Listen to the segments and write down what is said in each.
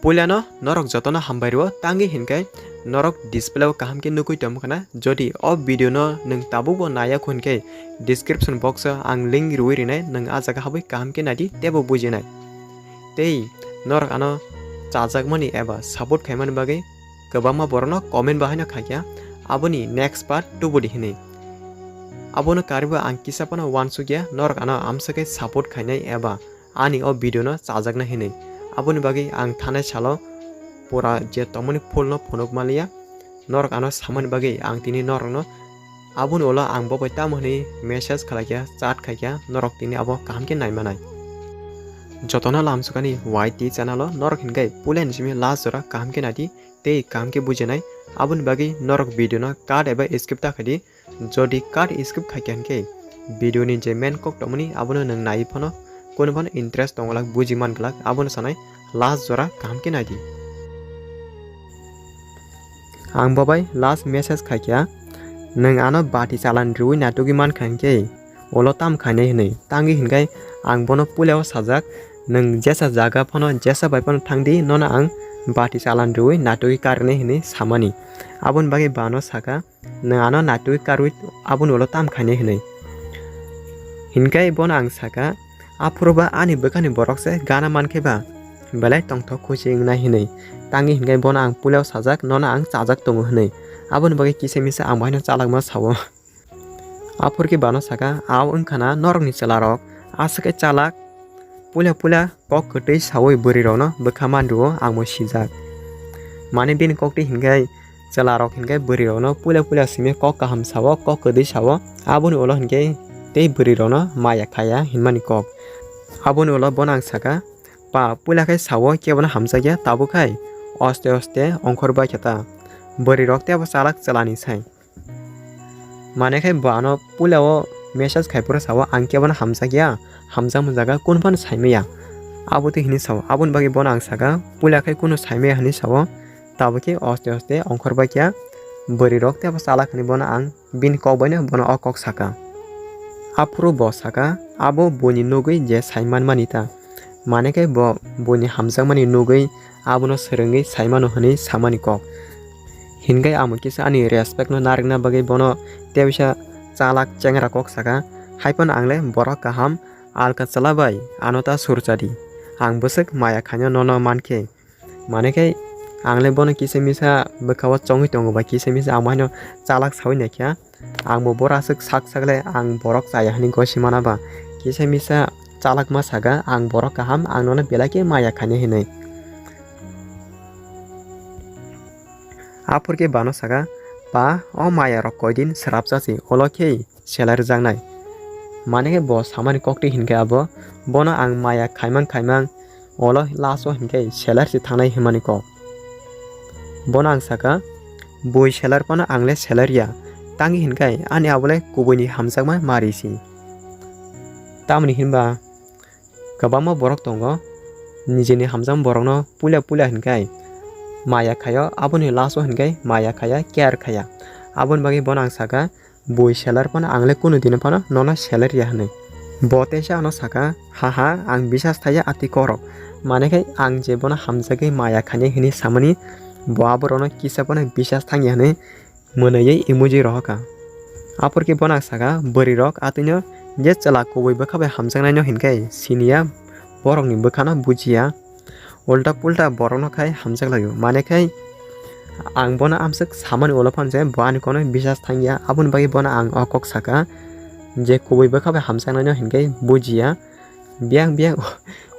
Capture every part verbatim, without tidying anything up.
Puilano norok jotono hambai rwo, tangwi hinkhe norok display o kaham khe nugwi tongmwkhana. Jodi o video no nwng tabukbo naiya kho hinkhe description box o ang link rwwi rinai, nwng ah jaga habwi kaham khe naidi teibo bujinai. Tei norok ano chajakmani eba support khaimani bagwi kwbangma borokno comment bo haino khaikha, aboni next part tubudi hinwi. Abono karwibo ang kisa phano uansukya, norok ano amswkhe support khainai eba ani o video no chajaknai hinwi. Aboni bagwi ang thanai salo pura je tongmani full no phunuk manliya. Norok ano samani bagwi ang tini norokno aboni ulo ang bo bai tamo hinwi message khlaikha, chat khaikha, norok tini abo kaham khe naimanai. Jotono lamsukani Y T channel o norok hinkhe puilani simi last jora kaham khe naidi tei kaham khe bujinai. Aboni bagwi norok video no cut eba skip ta khaidi. Jodi cut skip khaikha hinkhe video ni je main kok tongmani abono nwng naiwi phano kunu phano interest tongwlak buji manglak, abono sanai last jora kaham khe naidi. Ang bo bai last message khaikha, nwng ano bati chalan rwui natugwi mankha hinkhe ulo tam khainai hinwi. Tangwi hinkhe ang bono puilao sajak, nwng jesa jaga phano jesa bai phano thangdi, nono ang bati chalan rwui natugwi karnai hinwi samani. Aboni bagwi bano saka, nwng ano natugwi karwi aboni ulo tam khainai hinwi. Hinkhe bono ang saka, aphuru ba ani bwkhani borok se gana mankhe ba, belai tongthok khusi wngnai hinwi. Tangwi hinkhe bono ang puilao sajak, nono ang chajak tongo hinwi. Aboni bagwi kisa misa ang bo haino chalakma sao. Aphuru khe bano saka, a wngkhana norokni chwlarok aswk khe chalak, puila puila kok kwtwi saui bwrwirokno bwkha man rwo, ang bo sijak. Mane bini koktwi hinkhe chwlarok hinkhe bwrwirokno puila puila simi kok kaham sao, kok kwtwi sao, aboni ulo hinkhe tei bwrwirokno maya khaya hinmani kok. Aboni ulo bono ang saka, pa puila khe sao kebono hamjakya, tabuk khai oste oste ongkhor bai khe ta. Bwrwirok teibo chalak chwlani sai. Mane khai bo ano puila o message khai phuru sao, ang kebono hamjakya, hamjakma jaga kunu phano saimaya. Abo tei hinwi sao, aboni bagwi bono ang saka, puila khai kunu saimaya hinwi sao, tabuk khe oste oste ongkhor bai khe bwrwirok teibo chalak hinwi bono ang bini kok baino bono o kok saka. Aphuru bo saka, abo buini nugwi je sai manmani ta. Mane khai bo buini hamjakmani nugwi abono swrwngwi sai mano hinwi samani kok. Hinkhe amo kisa ani respect no narwkna bagwi bono tei bisa chalak chengra kok saka, hai phano ang le borok kaham, alka chwla bai ano ta surchadi, ang bwswk maya khaino nono mankhe. Mane khe ang le bono kisa misa bwkha o chongwi tongo ba kisa misa ang bo haino chalak saui naikha. Ang bo boro aswk sak sak le ang borok chaya hinwi gosi mana ba. Kisa misa chalak ma saka ang borok kaham, ang nono belai khe maya khainai hinwi. Aphuru khe bano saka, pa o maya rok koi din swrapsa se, ulo khe selai rwjaknai. Mane khe bo samani koktwi hinkhe abo, bono ang maya khaimang khaimang, ulo last o hinkhe selai se thangnai hinmani kok. Bono ang saka, bui selai phano ang le selai ya, tangwi hinkhe ani abo le kubuini hamjakma mari si. Tamoni hinba kwbangma borok tongo, nijini hamjakma borokno puila puila hinkhe maya khaio, aboni last o hinkhe maya khaya, care khaya. Aboni bagwi bono ang saka, bui selai phano ang le kunu dino phano nono selai ya hinwi. Bo teisa ano saka, ha ha, ang bisas thaiya atwi korok. Mane khai ang je bono hamjagwi maya khainai hinwi samani, bo aborokno kisa phano bisas thangya hinwi mwnwiwi emoji rohorkha. Aphuru khe bono ang saka, bwrwirok atwino je chwla kubui bwkha bai hamjaknaino hinkhe siniya, borokni bwkhano bujiya. Ulta pulta borokno khai hamjak laio. Mane khai ang bono amswk samani ulo phano je bo ani kokno bisas thangya. Aboni bagwi bono ang o kok saka je kubui bwkha bai hamjaknaino hinkhe bujiya. Biyang biyang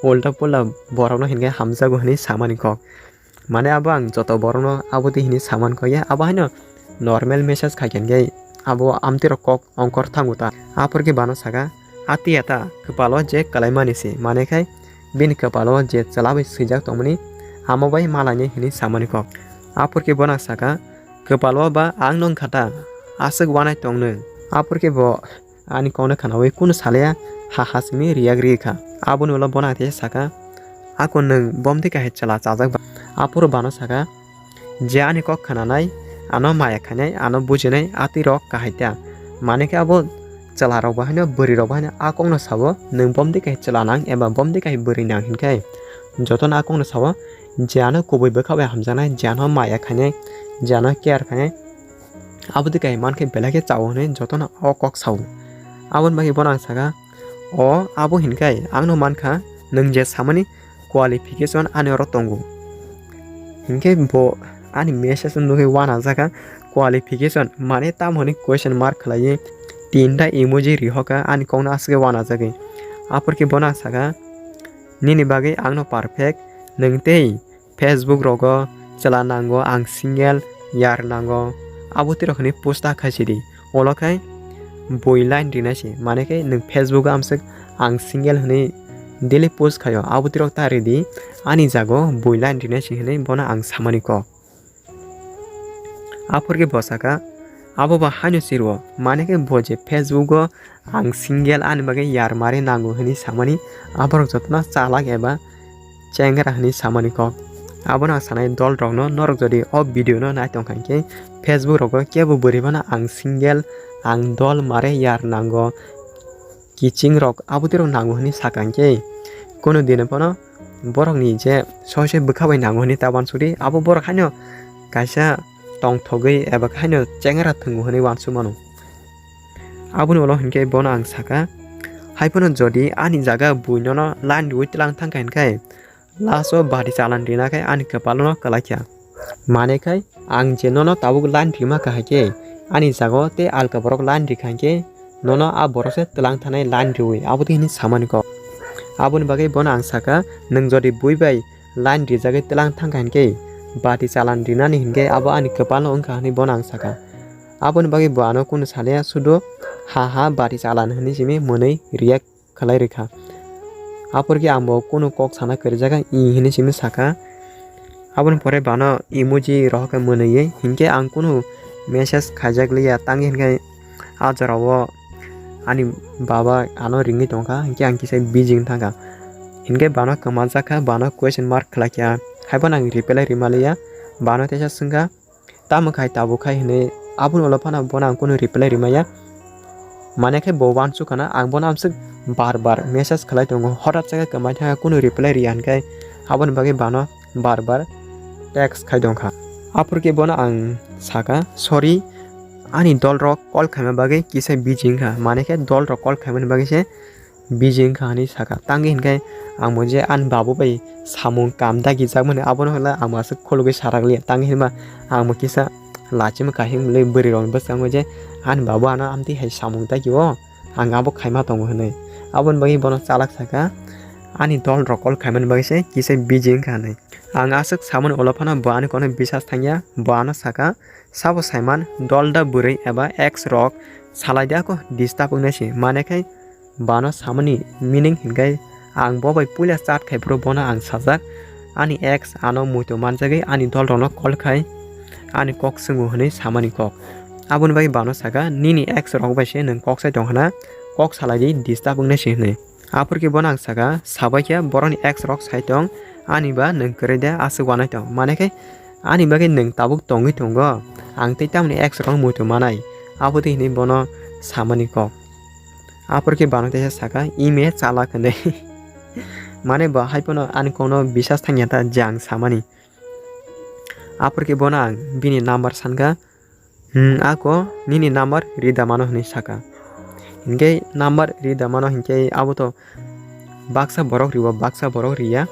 ulta pulta borokno hinkhe hamjago hinwi samani kok. Mane abo ang joto borokno abo twi hinwi saman kok ya. Abo haino normal message khai khe hinkhe abo amtwi rok kok ongkhor thango ta. Aphuru khe bano saka, atwi ata kwpalo je kwlaimani se, mane khai bini kwpalo je chwla bai swijak tongmani, amo bai malainai hinwi samani kok. Aphuru khe bono saka, kwpalo ba ang no wngkha ta, aswk wanai tong nwng. Aphuru khe bo ani kokno khnaui kunu salaya, ha ha simi riyak ri kha. Aboni ulo bono atwi saka, ako nwng bomtwi kahai chwla chajak ba? Aphuru bano saka, je ani kok khnanai, ano maya khainai, ano bujinai atwi rok kahai ta. Mane khe abo chwla rok bo haino bwrwi rok bo haino a kokno sabo, nwng bomtwi kahai chwla nang eba bomtwi kahai bwrwi nang hinkhe Jotono a kokno sao, je ano kubui bwkha bai hamjaknai, je ano maya khainai, je ano care khainai, abo twi kaham mankhe belai khe chao hwnwi jotono o kok sao. Aboni bagwi bono ang sakha, o abo hinkhai angno mankha, nwng je samani qualification ani oro tongo. Hinkhe bo ani message no nugwi uanajakha, qualification mane tamo hwnwi question mark khlaiwi tinta emoji rihokha ani kokno aswk uanajagwi. Aphurkhe bono ang sakha, nini bagwi angno perfect, nwng tei Facebook rogo chwla nango, ang single, yar nango, abo twi rok hwnwi post ta khaisidi. Olo khai bui line rinai se, mane khe nwng Facebook o amswk ang single hwnwi daily post khaio, abo twi rok ta ridi, ani jago bui line rinai se hwnwi bono ang samani kok. Aphurkhe bo sakha, abo ba haino sirwo, mane khe bo je Facebook o ang single ani bagwi yar mare nango hwnwi samani, aborok jotono chalak eba chengra hwnwi samani kok. Abono ang sanai dol rokno, norok jodi o video no nai tongkha hinkhe Facebook rogo kebo bwrwi phano ang single, ang dol mare yar nango, kiching rok abo twi rok nango hwnwi sakha hinkhe, kunu dino phano borokni je soi soi bwkha bai nango hwnwi ta uansukdi, abo borok haino kaisa tongthogwi eba haino chengra thwngo hwnwi uansuk mano. Aboni ulo hinkhe bono ang sakha, hai phano jodi ani jaga bui nono line riui twlang thangkha hinkhe, last o bati chalan rina khe ani kwpalono kwlaikha. Mane khai ang je nono tabuk line rima kha hai khe, ani jaga o tei alka borok line rikha hinkhe, nono a borok se twlang thanai line riui, abo twi hwnwi samani kok. Aboni bagwi bono ang sakha, nwng jodi bui bai line rijagwi twlang thangkha hinkhe, bati chalan rinani hinkhe abo ani kwpalno wngkha hwnwi bono ang sakha. Aboni bagwi bo ano kunu sanaya, sudo ha ha bati chalan hwnwi simi mwnwi react khlai rwkha. Aphurkhe ang bo kunu kok sana kwrwjakha, i hwnwi simi sakha. Aboni pore bano emoji rohorkha mwnwi, hinkhe ang kunu message khaijak liya, tangwi hinkhe a jorao ani baba ano ringwi tongkha, hinkhe ang kisa busy wng thangkha. Hinkhe bano kwmajakha, bano question mark khlaikha, haiphano ang reply rima liya, bano teisa swngkha, tamo khai tabuk khai hwnwi, aboni ulo phano bono ang kunu reply rimaya. Mane khe bo uansuk khana, ang bono amswk bar bar message khlai tongo, hotat sa khe kwmai thangkha kunu reply riya hinkhe, aboni bagwi bano bar bar text khai tongkha. Aphurkhe bono ang sakha, "Sorry, ani dol rok call khaima bagwi kisa busy wngkha." Mane khe dol rok call khaimani bagwi se busy wngkha hwnwi sakha. Tangwi hinkhe ang bo je ani babu bai samung kam dagi jakmani, abono hwnla ang bo aswk khulugwi sarakliya. Tangwi hinba ang bo kisa lachima kahimlwi bwrwi rokni bwskango je ani babu ano amtwi hai samung dagi o, ang abo khaima tongo hwnwi. Aboni bagwi bono chalak sakha, ani dol rok call khaimani bagwi se kisa busy wngkha hwnwi. Ang aswk samani ulo phano bo ani kokno bisas thangya, bo ano sakha, "Sabo saiman dol da bwrwi eba ex rok salai de ako disturb wngnai se." Mane khai bano samani meaning hinkhe ang bo bai puila chat khai phuru bono ang sajak, ani ex ano muitu manjagwi ani dol rokno call khai ani kok swngo hwnwi samani kok. Aboni bagwi bano sakha, "Nini ex rok bai se nwng kok sai tong khna, kok salai di, disturb wngnai se," hwnwi. Aphurkhe bono ang sakha, "Sabai khe borokni ex rok sai tong, ani ba nwng kwrwi de aswk uanai tong. Mane khe ani bagwi nwng tabuk tongwi tongo, ang tei tamoni ex rok muitu manai." Abo twi hwnwi bono samani kok. Aphurkhe bano teisa sakha, "Ime chalak," hwnwi. Mane bo hai phano ani kokno bisas thangya ta je ang samani. Aphurkhe bono ang bini number sankha, "Hmm, ako nini number rida mano," hwnwi sakha. Hinkhe number rida mano hinkhe abo to baksa borok riwo, baksa borok riya.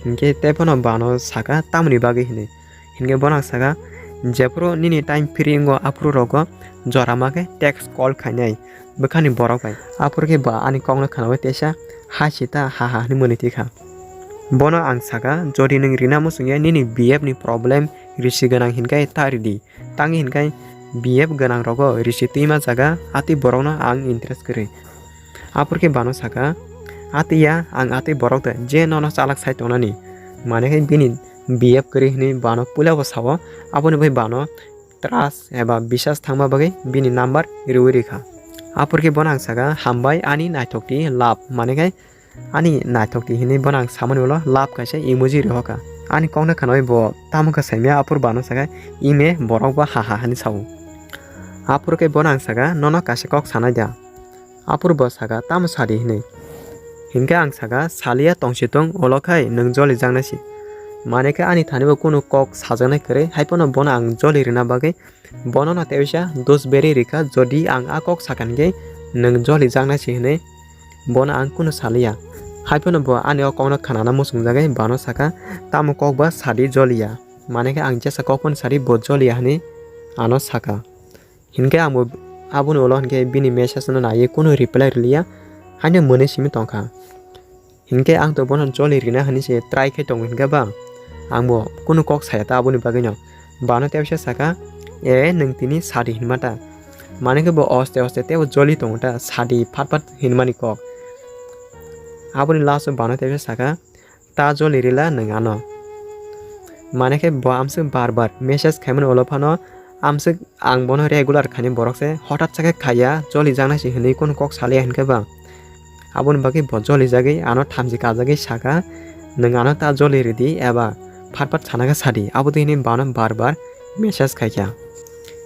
Hinkhe tei phano bano sakha tamoni bagwi hwnwi. Hinkhe bono ang sakha, "Jephuru nini time free wngo aphuru rogo jora ma khe text call khainai bwkhani borok bai." Aphuru khe ba ani kokno khnaui teisa ha sita ha ha hwnwi mwnwi twi kha. Bono ang sakha, "Jodi nwng rina muchung ya nini B F ni problem risi gwnang hinkhe ta ridi." Tangwi hinkhe B F gwnang rogo risi twima jaga atwi borokno ang interest kwrwi. Aphurkhe bano sakha, "Atwi ya, ang atwi borok de je nono chalak sai tongnani." Mane khe bini B F kwrwi hwnwi bano puila bo sao, aboni bai bano trust eba bisas thangma bagwi bini number riui rikha. Aphurkhe bono ang sakha, "Hambai ani naithok ti love," mane khe ani naithok ti hinwi bono ang samani ulo love kaisa emoji rihokha. Ani kokno khnaui bo tamo khe saimaya, aphuru bano sakha, "Ime borok bo ha ha," hwnwi sao. Aphuru khe bono ang sakha, "Nono kaisa kok sanai da?" Aphuru bo sakha, "Tamo sadi?" hwnwi. Hinkhe ang saka, saliya tongsi tong, ulo khai nwng joli jaknai si. Mane khe ani thani bo kunu kok sajaknai kwrwi, hai phano bono ang joli rwna bagwi bono no teisa dos beri rikha, jodi ang a kok sakha hinkhe nwng joli jaknai si hwnwi bono ang kunu saliya. Hai phano bo ani o kokno khnana muchungjagwi bano saka, tamo kok ba sadi joliya. Mane khe ang jesa kok phano sadi bo joliya hwnwi ano saka. Hinkhe ang bo aboni ulo hinkhe bini message no naiwi kunu reply rwliya, haino mwnwi simi tongkha. Hinkhe ang to bono joli rina hwnwi se try khai tongo hinkhe ba, ang bo kunu kok saya ta aboni bagwi no. Bano teisa saka, "E, nwng tini sadi hinma ta?" Mane khe bo oste oste teibo joli tongo ta, sadi phat phat hinmani kok. Aboni last o bano teisa saka, "Ta joli rila nwng ano." Mane khe bo amswk bar bar message khaimani ulo phano amswk ang bono regular khaini borok se, hothat sa khe khaiya, joli jaknai si hwnwi kunu kok saliya hinkhe ba. Aboni bagwi bo joli jagwi ano thamchi kajagwi saka, "Nwng ano ta joli ridi eba phat phat sana khe sadi," abo de hinwi bano bar bar message khaikha.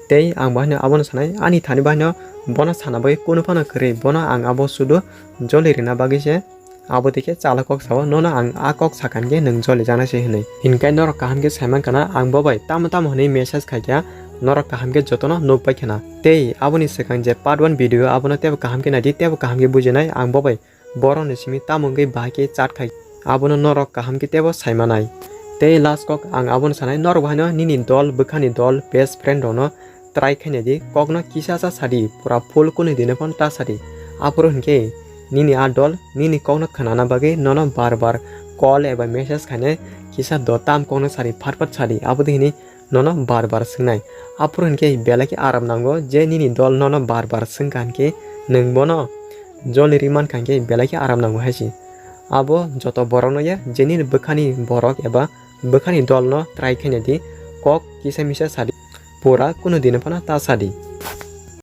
Tei ang bo haino abono sanai, ani thani bo haino bono sana bagwi kunu phano kwrwi, bono ang abo sudu joli rina bagwi se. Abo dikhe chala kok sao, "Nono ang a kok sakha hinkhe nwng joli jaknai se," hwnwi. Hinkhe norok kaham khe saiman khana, ang bo bai tamo tamo hwnwi message khaikha, norok kaham khe jotono nukbai khana. Tei aboni swkang je part one video abono teibo kaham khe naidi, teibo kaham khe bujinai, ang bo bai borokni simi tamo wngwi bahai khe chat khai, abono norok kaham khe teibo saimanai. Tei last kok ang abono sanai, norok bo haino nini dol, bwkhani dol, best friend rokno try khaina di, kokno kisa sa sadi, pura full kunu dino phano ta sadi. Aphuru hinkhe nini a dol nini kokno khnana bagwi nono bar bar call eba message khainai, kisa do tam kokno sadi, phat phat sadi, abo de hinwi nono bar bar swngnai. Aphuru hinkhe belai khe aram nango je nini dol nono bar bar swngkha hinkhe nwng bono joli ri mankha hinkhe belai khe aram nango hai se. Abo joto borokno ya je nini bwkhani borok eba bwkhani dolno try khaina di, kok kisa misa sadi, pura kunu dino phano ta sadi.